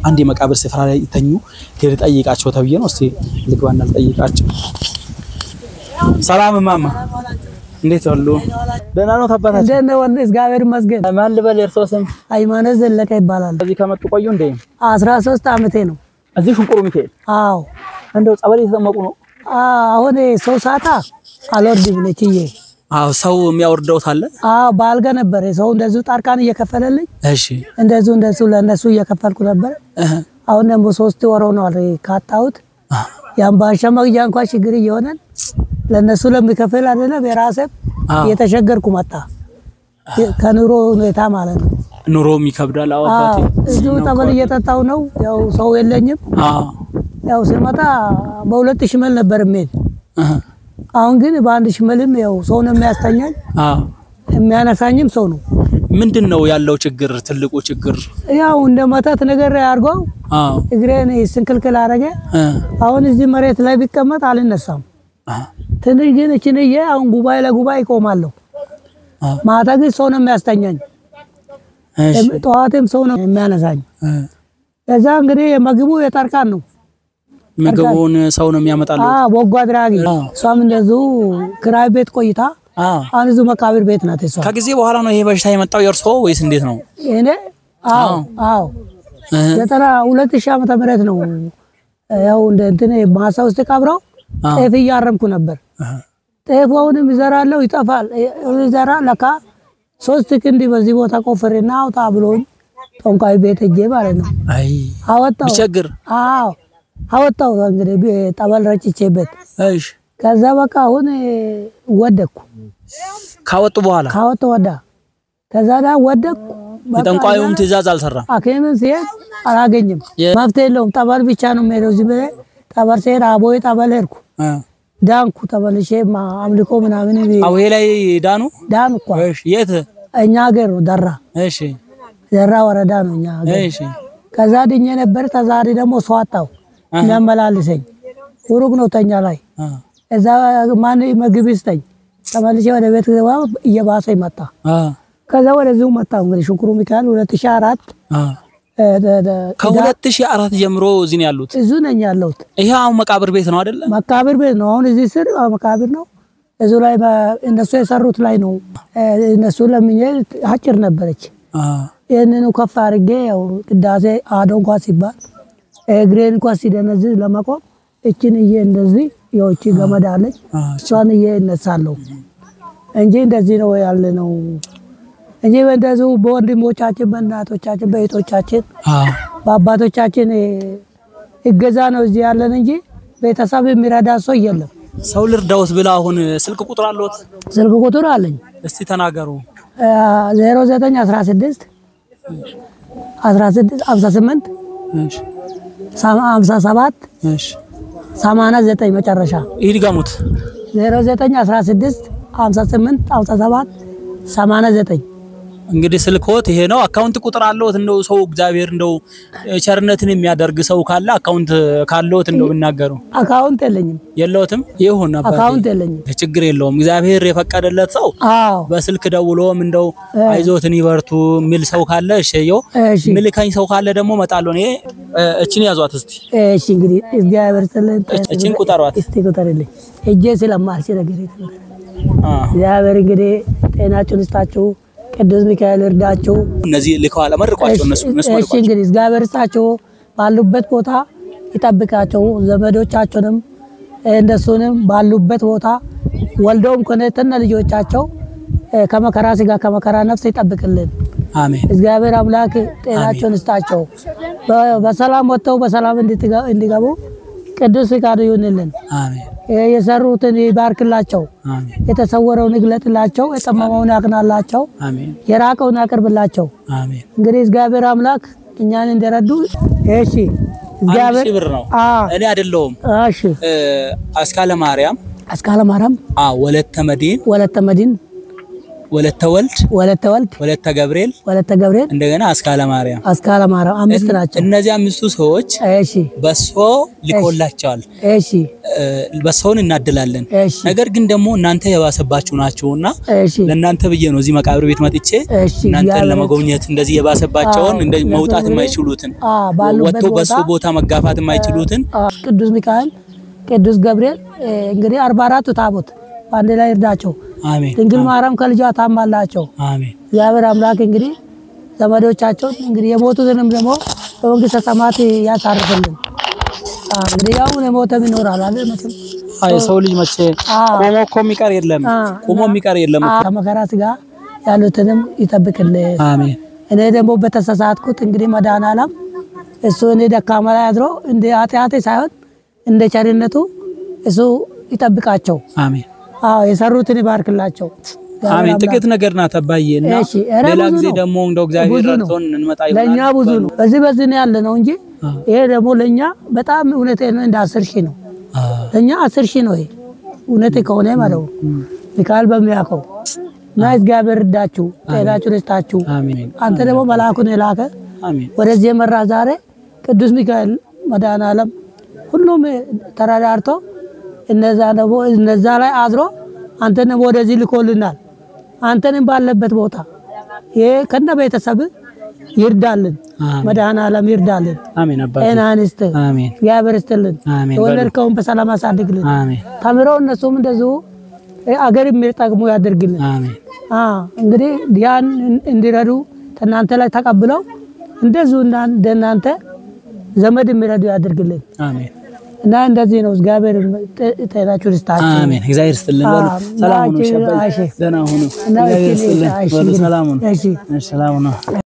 አንድ የመቃብር ስፍራ ላይ ይተኙ ልጠይቃቸው ተብዬ ነው። እስቲ ልግባና ልጠይቃቸው። ሰላም ማማ፣ እንዴት አሉ? ደህና ነው አባታችን? እንዴት ነው? እግዚአብሔር ይመስገን። ማን ልበል የእርስዎ ስም? ሃይማኖት ዘለቀ ይባላል። እዚህ ከመጡ ቆዩ እንዴ? 13 ዓመቴ ነው። እዚህ ሽንቁሩ ሚካኤል? አዎ። እንደው ጸበል የተጠመቁ ነው? አሁን ሰው ሳታ አልወርድም ነችዬ። አዎ፣ ሰው የሚያወርደውት አለ? አዎ፣ ባልጋ ነበር ሰው እንደዚሁ ጣርቃን እየከፈለልኝ። እሺ። እንደዚሁ እንደዚሁ ለእነሱ እየከፈልኩ ነበር። አሁን ደግሞ 3 ወር ሆኗል ካጣሁት። የአምባሻ መግዣ እንኳን ችግር እየሆነን ለእነሱ ለሚከፍል አይደለም የራሴም እየተቸገርኩ መጣ። ከኑሮ ሁኔታ ማለት ነው። ኑሮም ይከብዳል። አዎ አባቴ። እዚሁ ጠበል እየጠጣሁ ነው። ያው ሰው የለኝም። ያው ስመጣ በ2 ሽመል ነበር የምሄድ። አሁን ግን በ1 ሽመልም ያው ሰው ነው የሚያስተኛኝ። የሚያነሳኝም ሰው ነው። ምንድን ነው ያለው ችግር? ትልቁ ችግር ያው እንደ መተት ነገር አድርገው እግሬን ስንክልክል አደረገ። አሁን እዚህ መሬት ላይ ቢቀመጥ አልነሳም። ትንሽ ግን እችንዬ አሁን ጉባኤ ለጉባኤ ይቆማለሁ። ማታ ግን ሰው ነው የሚያስተኛኝ። ጠዋትም ሰው ነው የሚያነሳኝ። እዛ እንግዲህ ምግቡ የጠርቃን ነው። ምግቡን ሰው ነው የሚያመጣለው። አዎ፣ በጎ አድራጊ። እሷም እንደዚሁ ክራይ ቤት ቆይታ አሁን እዚሁ መቃብር ቤት ናት እሷ። ከጊዜ በኋላ ነው ይሄ በሽታ የመጣው የእርስዎ ወይስ እንዴት ነው? እኔ አዎ አዎ 92 ዓመተ ምህረት ነው። ያው እንደ እንትን ማሳ ውስጥ ቀብረው ጤፍ እያረምኩ ነበር። ጤፍ አሁንም ይዘራለሁ ይጠፋል። ይዘራ ለካ 3 ክንድ በዚህ ቦታ ቆፍሬና አውጣ ብሎኝ ጠንቋይ ቤት ሄጄ ማለት ነው። አይ አወጣው። ቢቸግር። አዎ አወጣው እንግዲህ ጠበል ረጭቼበት። እሺ። ከዛ በቃ አሁን ወደኩ። ካወጡ በኋላ ካወጡ ወዳ ከዛ ዳ ወደኩ። የጠንቋዩም ትዕዛዝ አልሰራም። ሐኪምም ሲሄድ አላገኝም። መፍትሄ የለውም። ጠበል ብቻ ነው የምሄደው። እዚህ ብለህ ጠበል ሲሄድ አቦዬ ጠበል ሄድኩ። ዳንኩ። ተመልሼ አምልኮ ምናምን አቦዬ ላይ ዳኑ? ዳኑ እኮ። እሺ። የት? እኛ ሀገር ነው ደራ። እሺ። ደራ ወረዳ ነው እኛ ሀገር። እሺ። ከዛ ድኜ ነበር። ተዛሬ ደግሞ ሰው አጣሁ የሚያመላልሰኝ። ሩቅ ነው ተኛ ላይ እዛ ማን ምግብ ይስጠኝ። ተመልሼ ወደ ቤት ገባ እየባሰኝ መጣ። ከዛ ወደዚሁ መጣሁ እንግዲህ ሽንኩሩ ሚካኤል 2004። ከ2004 ጀምሮ እዚህ ነው ያሉት? እዚሁ ነኝ ያለሁት። ይሄ አሁን መቃብር ቤት ነው አይደለ? መቃብር ቤት ነው። አሁን እዚህ ስር መቃብር ነው። እዚሁ ላይ እነሱ የሰሩት ላይ ነው። እነሱ ለምኜ አጭር ነበረች። ይህንኑ ከፍ አድርጌ ያው ቅዳሴ አዶ እንኳን ሲባል እግሬን እንኳን ሲደነዝዝ ለመቆም እችን እዬ እንደዚህ የውጭ ገመድ አለች እሷን እዬ እነሳለሁ እንጂ እንደዚህ ነው ያለ ነው እንጂ እንደዚሁ በወንድሞቻችን በእናቶቻችን በእህቶቻችን በአባቶቻችን እገዛ ነው እዚህ ያለን እንጂ ቤተሰብ የሚረዳ ሰው የለም። ሰው ልርዳውት ብላ አሁን ስልክ ቁጥር አለዎት? ስልክ ቁጥር አለኝ። እስቲ ተናገሩ። 09 16 16 58 57 89 መጨረሻ። ይድገሙት። 09 16 58 57 89። እንግዲህ ስልክዎት ይሄ ነው። አካውንት ቁጥር አለዎት? እንደው ሰው እግዚአብሔር እንደው ቸርነትን የሚያደርግ ሰው ካለ አካውንት ካለዎት እንደው ብናገሩ። አካውንት የለኝም። የለዎትም? ይሁን አባቴ። አካውንት የለኝም። ችግር የለውም። እግዚአብሔር የፈቀደለት ሰው በስልክ ደውሎም እንደው አይዞትን ይበርቱ የሚል ሰው ካለ እሺ፣ ይኸው ሚልከኝ ሰው ካለ ደግሞ እመጣለሁ። እኔ እቺን ያዟት እስቲ። እሺ እንግዲህ እግዚአብሔር ይስጥልን። እቺን ቁጠሯት እስቲ ቁጠርልኝ። እጄ ስለማልችል ነገር እግዚአብሔር እንግዲህ ጤናችሁን ይስጣችሁ። ቅዱስ ሚካኤል እርዳችሁ። እነዚህ ልከዋል፣ መርቋቸው እነሱ እነሱ እሺ እንግዲህ እግዚአብሔር ይስጣችሁ፣ ባሉበት ቦታ ይጠብቃቸው። ዘመዶቻቸውንም እንደሱንም ባሉበት ቦታ ወልደውም ከነተነ ልጆቻቸው ከመከራ ስጋ ከመከራ ነፍስ ይጠብቅልን። አሜን። እግዚአብሔር አምላክ ጤናቸውን ይስጣቸው። በሰላም ወጥተው በሰላም እንዲገቡ ቅዱስ ፍቃዱ ይሁንልን። አሜን። የሰሩትን ይባርክላቸው። አሜን። የተሰወረውን ይግለጥላቸው። የጠመመውን ያቅናላቸው። አሜን። የራቀውን ያቅርብላቸው። አሜን። እንግዲህ እግዚአብሔር አምላክ እኛን እንደረዱ እሺ፣ እግዚአብሔር ብር ነው። እኔ አይደለሁም። እሺ፣ አስካለ ማርያም አስካለ ማርያም ወለተ መዲን ወለተ መዲን ወለተ ወልድ፣ ወለተ ወልድ፣ ወለተ ገብርኤል፣ ወለተ ገብርኤል፣ እንደገና አስካለ ማርያም፣ አስካለ ማርያም 5 ናቸው። እነዚህ 5ቱ ሰዎች እሺ በሶ ልኮላቸዋል። እሺ በሶውን እናድላለን። እሺ ነገር ግን ደግሞ እናንተ የባሰባችሁ ናችሁና እሺ ለእናንተ ብዬ ነው እዚህ መቃብር ቤት መጥቼ እሺ እናንተን ለመጎብኘት እንደዚህ የባሰባቸውን አዎ፣ እንደዚህ መውጣት እነሱ የማይችሉትን ባሉበት ወጥቶ በሱ ቦታ ቦታ መጋፋት የማይችሉትን ቅዱስ ሚካኤል፣ ቅዱስ ገብርኤል እንግዲህ 44ቱ ታቦት በአንድ ላይ ይርዳቸው። አሜን። ድንግል ማርያም ከልጇ ታማላቸው። አሜን። እግዚአብሔር አምላክ እንግዲህ ዘመዶቻቸውን እንግዲህ የሞቱትንም ደግሞ በመንግስተ ሰማያት ያሳርፍልን። እንግዲህ ያው የሞተም ይኖራል አይደል መቼም። አይ ሰው ልጅ መቼ ቆሞ እኮ የሚቀር የለም። ቆሞ የሚቀር የለም። ከመከራ ስጋ ያሉትንም ይጠብቅልን። አሜን። እኔ ደግሞ በተሳሳትኩት እንግዲህ መድኃኔዓለም እሱ እኔ ደካማ ላይ አድሮ እንደ ኃጢአቴ ሳይሆን እንደ ቸርነቱ እሱ ይጠብቃቸው። አሜን። አዎ የሰሩትን ይባርክላቸው። አሜን። ጥቂት ነገር ናት አባዬ እና እሺ፣ ኧረ ሌላ ብዙ ጊዜ ነው። ደግሞ እንደው እግዚአብሔር ብዙ ነው። ረድቶን እንመጣ ይሆናል። ለኛ ብዙ ነው። በዚህ ነው ያለ ነው እንጂ ይሄ ደግሞ ለኛ በጣም እውነቴ ነው እንደ 10 ሺህ ነው። ለኛ 10 ሺህ ነው ይሄ እውነቴ ከሆነ ማለት ነው። ሚካኤል በሚያውቀው እና እግዚአብሔር እርዳችሁ፣ ጤናችሁን ይስጣችሁ። አሜን። አንተ ደግሞ መልአኩን የላከ አሜን። ወደዚህ የመራ ዛሬ ቅዱስ ሚካኤል መድኃኔዓለም ሁሉም ተረዳርቶ እነዛ ደግሞ እነዛ ላይ አድሮ አንተን ደግሞ ወደዚህ ልኮልናል። አንተንም ባለበት ቦታ ይሄ ከነ ቤተሰብ ይርዳልን፣ መድኃኔዓለም ይርዳልን። አሜን። አባቴ ጤናህን ይስጥህ፣ አሜን። እግዚአብሔር ይስጥልን። አሜን። የወለድከውን በሰላም አሳድግልን። አሜን። ተምረው እነሱም እንደዚሁ አገር የሚጠቅሙ ያደርግልን። አሜን። እንግዲህ ያን እንዲረዱ ከእናንተ ላይ ተቀብለው እንደዚሁ እንደናንተ ዘመድ የሚረዱ ያደርግልን። አሜን። እና እንደዚህ ነው። እግዚአብሔር ጤናችሁን ይስጣችሁ። አሜን። እግዚአብሔር ይስጥልን። በሉ ሰላም ሁኑ። እሺ፣ ደህና ሁኑ። እግዚአብሔር ይስጥልን። በሉ ሰላም ሁኑ። እሺ፣ ሰላም ሁኑ።